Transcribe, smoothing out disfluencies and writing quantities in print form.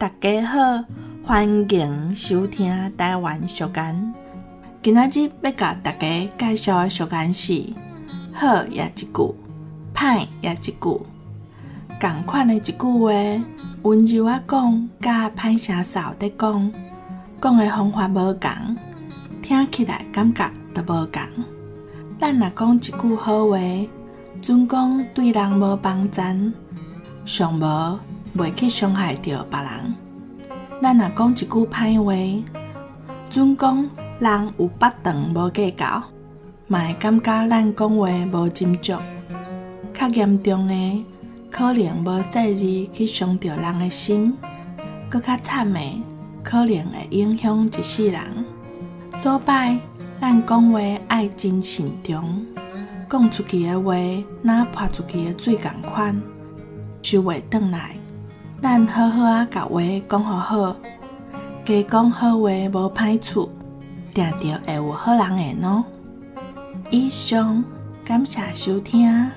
大家好，歡迎收聽台灣俗言。今仔日欲共大家介紹的俗言是：好也一句，歹也一句。仝款的一句話，溫柔仔講，佮歹聲嗽佇講，講的方法無仝，聽起來感覺就無仝。咱若講一句好話，準講對人無幫贊，上無袂去傷害著別人。咱若講一句歹話，準講人有腹腸無計較，嘛會感覺咱講話無斟酌。較嚴重的，可能無細膩去傷著人的心，閣較慘的，可能會影響一世人。所擺，咱講話愛真慎重，講出去的話，若潑出去的水仝款，收袂轉來。咱好好仔共話講予好，加講好話無歹處，定著會有好人緣喔。以上，感謝收聽。